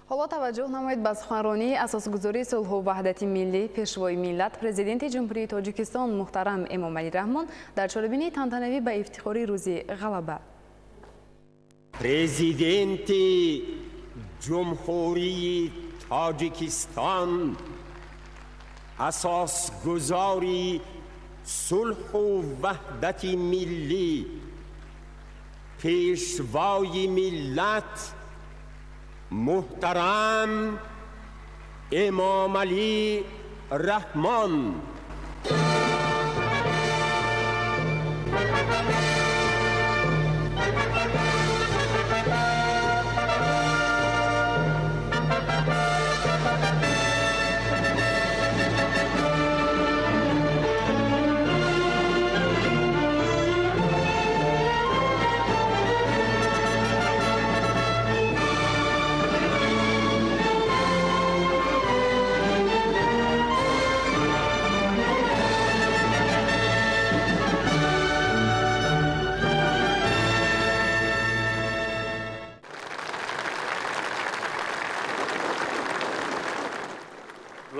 Ҳоло таваҷҷӯҳ намоед ба суханронии асосгузори сулҳу ваҳдати миллӣ, пешвои миллат, президенти Ҷумҳурии Тоҷикистон муҳтарам Эмомалӣ Раҳмон дар чорабинии тантанавӣ ба ифтихори рӯзи ғалаба. Президенти Ҷумҳурии Тоҷикистон, асосгузори сулҳу ваҳдати миллӣ, пешвои миллат муҳтарам Эмомалӣ Раҳмон.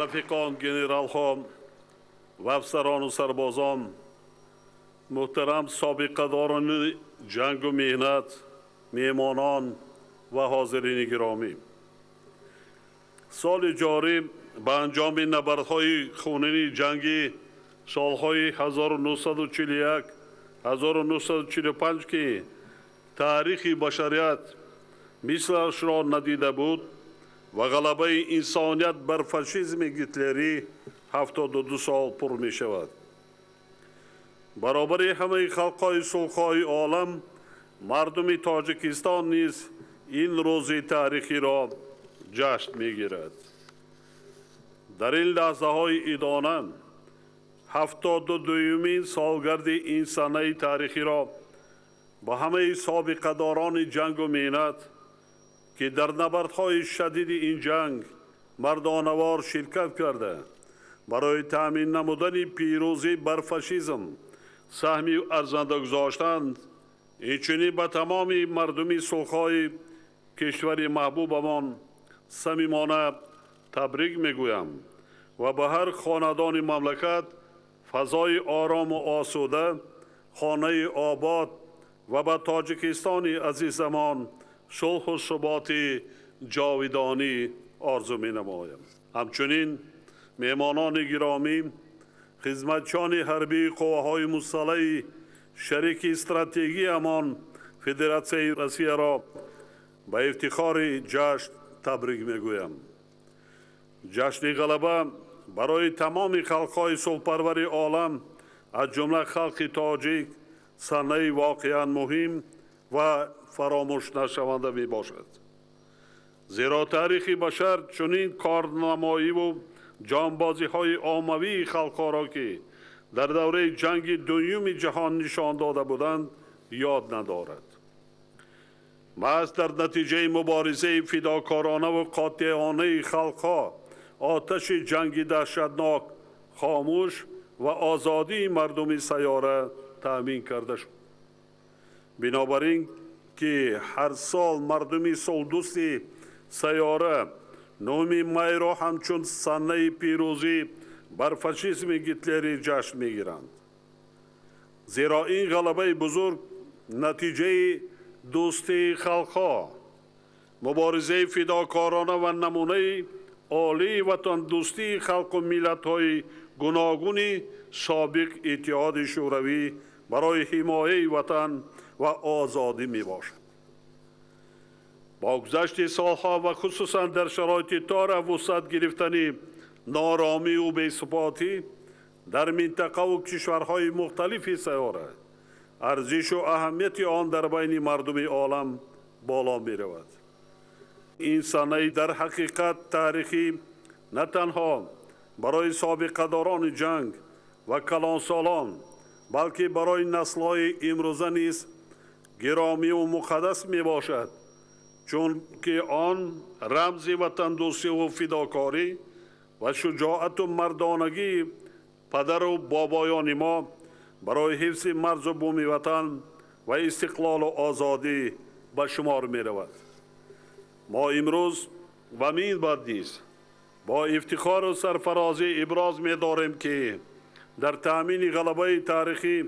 Рафиқон, генералҳо ва афсарону сарбозон, муҳтарам собиқадорони ҷангу меҳнат, меҳмонон ва ҳозирини гиромӣ. Соли ҷорӣ ба анҷоми набардҳои хунини ҷанги солҳои 1941-1945, ки таърихи башарият мислашро надида буд, ва ғалабаи инсоният бар фашизми гитлерӣ 72 сол пур мешавад. Баробари ҳамаи халқҳои сулҳхоҳи олам, мардуми Тоҷикистон низ ин рӯзи таърихиро ҷашн мегирад. Дар ин лаҳзаҳои идона 72-юмин солгарди ин санаи таърихиро ба ҳамаи собиқадорони ҷангу меҳнат, ки дар набардҳои шадиди ин ҷанг мардонавор ширкат карда, барои таъмин намудани пирӯзӣ бар фашизм саҳми арзанда гузоштанд, инчунин ба тамоми мардуми сулҳхоҳи кишвари маҳбубамон самимона табрик мегӯям ва ба ҳар хонадони мамлакат фазои орому осуда, хонаи обод ва ба Тоҷикистони азизамон сулҳу суботи ҷовидонӣ орзу менамоям. Ҳамчунин меҳмонони гиромӣ, хизматчиёни ҳарбии қувваҳои мусаллаҳи шарики стратегиямон Федератсияи Россияро ба ифтихори ҷашн табрик мегӯям. Ҷашни ғалаба барои тамоми халқҳои сулҳпарвари олам, аз ҷумла халқи тоҷик, санаи воқеан муҳим ва фаромӯшнашаванда мебошад. Зеро таърихи башар чунин корнамоиву ҷонбозиҳои оммавии халқҳоро, ки дар давраи ҷанги дуюми ҷаҳон нишон дода буданд, ёд надорад. Маҳз дар натиҷаи муборизаи фидокоронаву қотеонаи халқҳо оташи ҷанги даҳшатнок хомӯш ва озодии мардуми сайёра таъмин карда шуд. Бинобар ин ки ҳар сол мардуми сулҳдӯсти сайёра 9 майро ҳамчун санаи пирӯзӣ бар фашизми гитлерӣ ҷашн мегиранд. Зеро ин ғалабаи бузург натиҷаи дӯстии халқҳо, муборизаи фидокорона ва намунаи олии ватандӯстии халқу миллатҳои гуногуни собиқ Иттиҳоди Шӯравӣ барои ҳимояи ватан ва озодӣ мебошад. Бо гузашти солҳо ва хусусан дар шароити тора вусъат гирифтани нооромиву бесуботӣ дар минтақаву кишварҳои мухталифи сайёра, арзишу аҳамияти он дар байни мардуми олам боло меравад. Ин санаи дар ҳақиқат таърихӣ на танҳо барои собиқадорони ҷанг ва калонсолон, балки барои наслҳои имрӯза низ гиромиву муқаддас мебошад, чунки он рамзи ватандӯстиву фидокорӣ ва шуҷоату мардонагии падару бобоёни мо барои ҳифзи марзу буми ватан ва истиқлолу озодӣ ба шумор меравад. Мо имрӯз ва минбаъд низ бо ифтихору сарфарозӣ иброз медорем, ки дар таъмини ғалабаи таърихӣ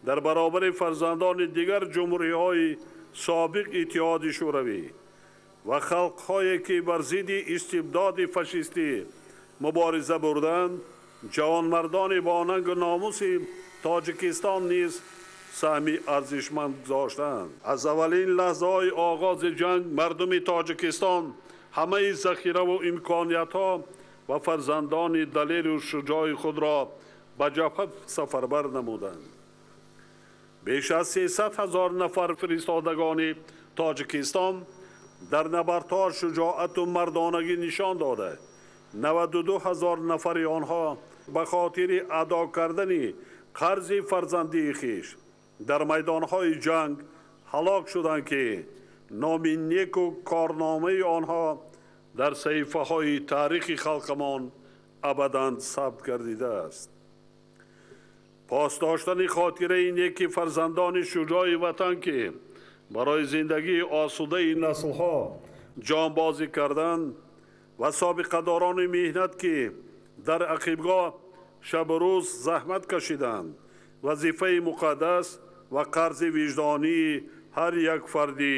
дар баробари фарзандони дигар ҷумҳуриҳои собиқ Иттиҳоди Шӯравӣ ва халқҳое, ки бар зидди истибдоди фашистӣ мубориза бурданд, ҷавонмардони бо нангу номуси Тоҷикистон низ саҳми арзишманд гузоштанд. Аз аввалин лаҳзаҳои оғози ҷанг мардуми Тоҷикистон ҳамаи захираву имкониятҳо ва фарзандони далеру шуҷои худро ба ҷабҳа сафарбар намуданд. Беш аз 300 ҳазор нафар фиристодагони Тоҷикистон дар набардҳо шуҷоату мардонагӣ нишон дода, 92 ҳазор нафари онҳо ба хотири адо кардани қарзи фарзандии хиш дар майдонҳои ҷанг ҳалок шуданд, ки номи неку корномаи онҳо дар саҳифаҳои таърихи халқамон абадан сабт гардидааст. Пос доштани хотираи неки фарзандони шуҷои ватан, ки барои зиндагии осудаи наслҳо ҷонбозӣ карданд, ва собиқадорони меҳнат, ки дар ақибгоҳ шабу рӯз заҳмат кашиданд, вазифаи муқаддас ва қарзи виҷдонии ҳар як фарди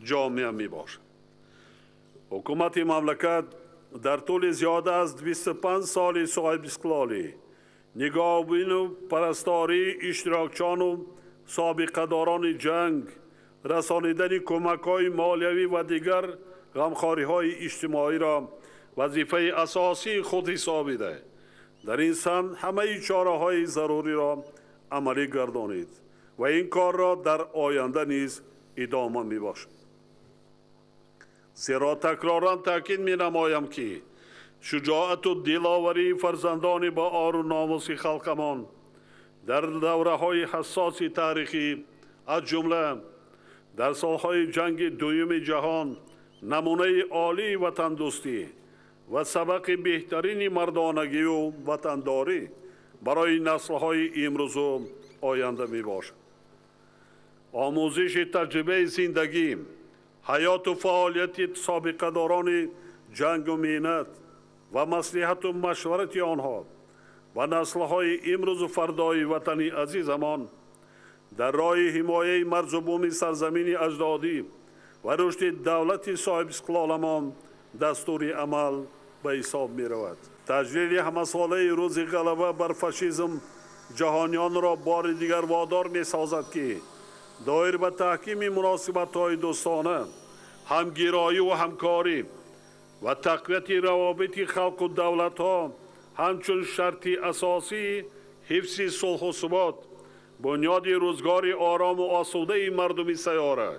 ҷомеа мебошад. Ҳукумати мамлакат дар тӯли зиёда аз 25 соли соҳибистиқлолӣ нигоҳубину парастории иштирокчону собиқадорони ҷанг, расонидани кӯмакҳои молиявӣ ва дигар ғамхориҳои иҷтимоиро вазифаи асосии худ ҳисобида, дар ин самт ҳамаи чораҳои заруриро амалӣ гардонид ва ин корро дар оянда низ идома мебошад. Зеро такроран таъкид менамоям, ки шуҷоату диловарии фарзандони ба ору номуси халқамон дар давраҳои ҳассоси таърихӣ, аз ҷумла дар солҳои ҷанги дуюми ҷаҳон, намунаи олии ватандӯстӣ ва сабақи беҳтарини мардонагию ватандорӣ барои наслҳои имрӯзу оянда мебошад. Омӯзиши таҷрибаи зиндагӣ, ҳаёту фаъолияти собиқадорони ҷангу меҳнат ва маслиҳату машварати онҳо ва наслҳои имрӯзу фардои ватани азизамон дар роҳи ҳимояи марзу буми сарзамини аҷдодӣ ва рушди давлати соҳибистиқлоламон дастури амал ба ҳисоб меравад. Таҷлили ҳамасолаи рӯзи ғалаба бар фашизм ҷаҳониёнро бори дигар водор месозад, ки доир ба таҳкими муносибатҳои дӯстона, ҳамгироӣ ва ҳамкорӣ ва тақвияти равобити халқу давлатҳо ҳамчун шарти асосии ҳифзи сулҳу субот, бунёди рӯзгори орому осудаи мардуми сайёра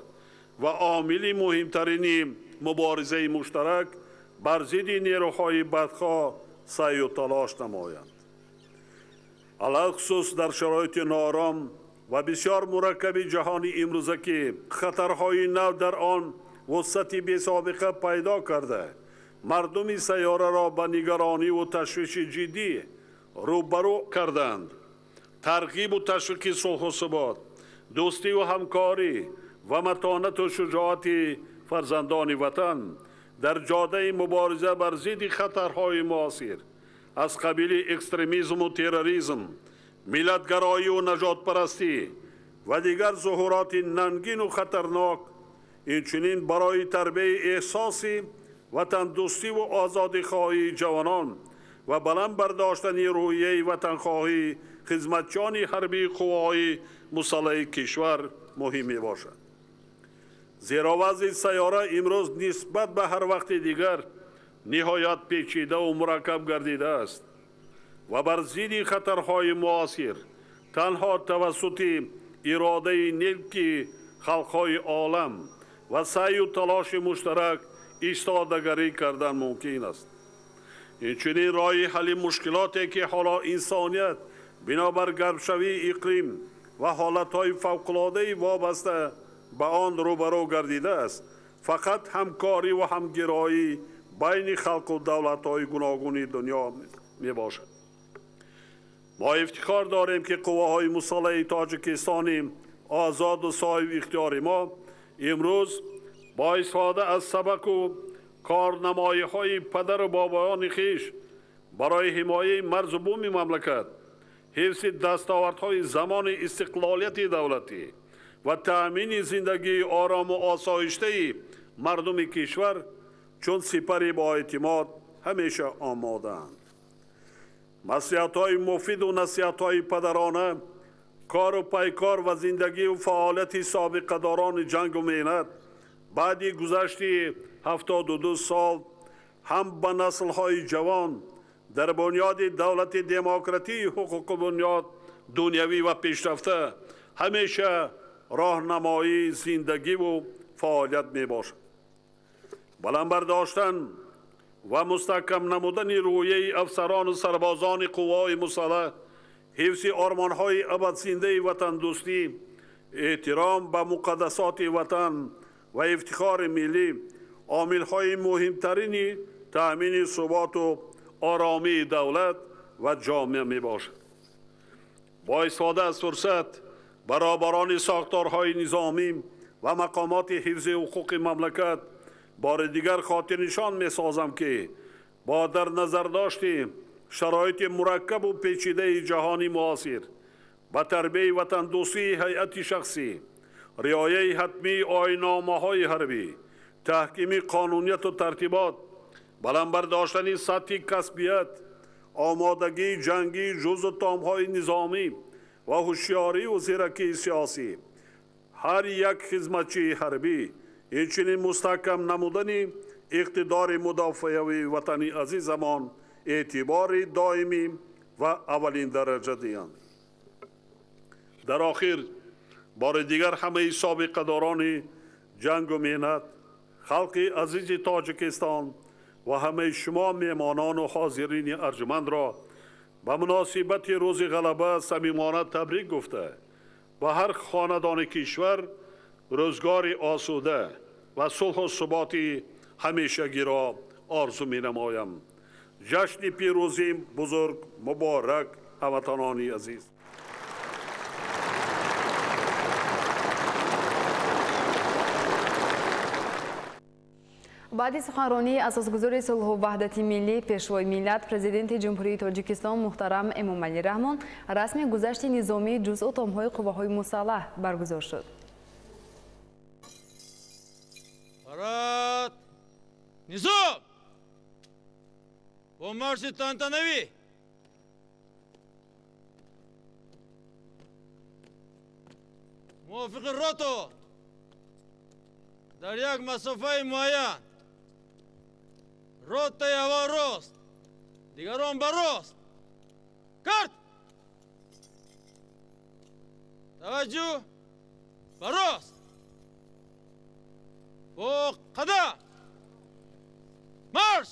ва омили муҳимтарини муборизаи муштарак бар зидди нерӯҳои бадхоҳ саъю талош намоянд. Алалхусус дар шароити ноором ва бисёр мураккаби ҷаҳони имрӯза, ки хатарҳои нав дар он вусъати бесобиқа пайдо карда, мардуми сайёраро ба нигарониву ташвиши ҷиддӣ рӯбарӯ карданд, тарғибу ташвиқи сулҳу субот, дӯстиву ҳамкорӣ ва матонату шуҷоати фарзандони ватан дар ҷодаи мубориза бар зидди хатарҳои муосир аз қабили экстремизму терроризм, миллатгароию нажодпарастӣ ва дигар зуҳуроти нангину хатарнок, инчунин барои тарбияи эҳсоси ватандӯстиву озодихоҳии ҷавонон ва баланд бардоштани рӯҳияи ватанхоҳӣ хизматчиёни ҳарбии қувваҳои мусаллаҳи кишвар муҳим мебошад. Зеро вазъи сайёра имрӯз нисбат ба ҳар вақти дигар ниҳоят печидаву мураккаб гардидааст ва бар зидди хатарҳои муосир танҳо тавассути иродаи неки халқҳои олам ва саъю талоши муштарак истодагарӣ кардан мумкин аст. Инчунин роҳи ҳалли мушкилоте, ки ҳоло инсоният бинобар гармшавии иқлим ва ҳолатҳои фавқулодаи вобаста ба он рӯбарӯ гардидааст, фақат ҳамкорӣ ва ҳамгироӣ байни халқу давлатҳои гуногуни дунё мебошад. Мо ифтихор дорем, ки қувваҳои мусаллаҳи Тоҷикистони озоду соҳиби ихтиёри мо имрӯз бо истифода аз сабаку корнамоиҳои падару бобоёни хеш барои ҳимояи марзу буми мамлакат, ҳифзи дастовардҳои замони истиқлолияти давлатӣ ва таъмини зиндагии орому осоиштаи мардуми кишвар чун сипари боэътимод ҳамеша омодаанд. Маслиҳатҳои муфиду насиҳатҳои падарона, кору пайкор ва зиндагию фаъолияти собиқадорони ҷангу меҳнат баъди гузашти 72 сол ҳам ба наслҳои ҷавон дар бунёди давлати демократии ҳуқуқбунёд, дунявӣ ва пешрафта ҳамеша роҳнамоии зиндагиву фаъолият мебошад. Баланд бардоштан ва мустаҳкам намудани рӯҳияи афсарону сарбозони қувваҳои мусаллаҳ, ҳифзи ормонҳои абадзиндаи ватандӯстӣ, эҳтиром ба муқаддасоти ватан ва ифтихори миллӣ омилҳои муҳимтарини таъмини суботу оромии давлат ва ҷомеа мебошад. Бо истифода аз фурсат баробарони сохторҳои низомӣ ва мақомоти ҳифзи ҳуқуқи мамлакат бори дигар хотирнишон месозам, ки бо дар назардошти шароити мураккабу печидаи ҷаҳони муосир ба тарбияи ватандӯстии ҳайати шахсӣ, риояи ҳатмии оинномаҳои ҳарбӣ, таҳкими қонунияту тартибот, баланд бардоштани сатҳи касбият, омодагии ҷангии ҷузу томҳои низомӣ ва ҳушёрию зиракии сиёсӣ ҳар як хизматчии ҳарбӣ, инчунин мустаҳкам намудани иқтидори мудофиавии ватани азизамон эътибори доимӣ ва аввалин дараҷа диҳанд. Дар охир бори дигар ҳамаи собиқадорони ҷангу меҳнат, халқи азизи Тоҷикистон ва ҳамаи шумо меҳмонону ҳозирини арҷмандро ба муносибати рӯзи ғалаба самимона табрик гуфта, ба ҳар хонадони кишвар рӯзгори осуда ва сулҳу суботи ҳамешагиро орзу менамоям. Ҷашни пирӯзии бузург муборак, ҳамватанони азиз! Баъди суханронии асосгузори сулҳу ваҳдати миллӣ, пешвои миллат, президенти Ҷумҳурии Тоҷикистон муҳтарам Эмомалӣ Раҳмон расми гузашти низомии ҷузъу томҳои қувваҳои мусаллаҳ баргузор шуд. Парад низом! Бо марши тантанавӣ! Мувофиқи рото дар як масофаи муайян ротаи аввал рост, дигарон ба рост. Карт! Таваҷҷӯҳ ба рост! Бо қадам! Марш!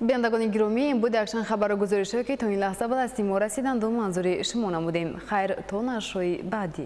Бинандагони гиромӣ, ин буд якчанд хабару гузоришҳое, ки то ин лаҳза ба дасти мо расиданду манзури шумо намудем. Хайр, то нашрҳои баъдӣ.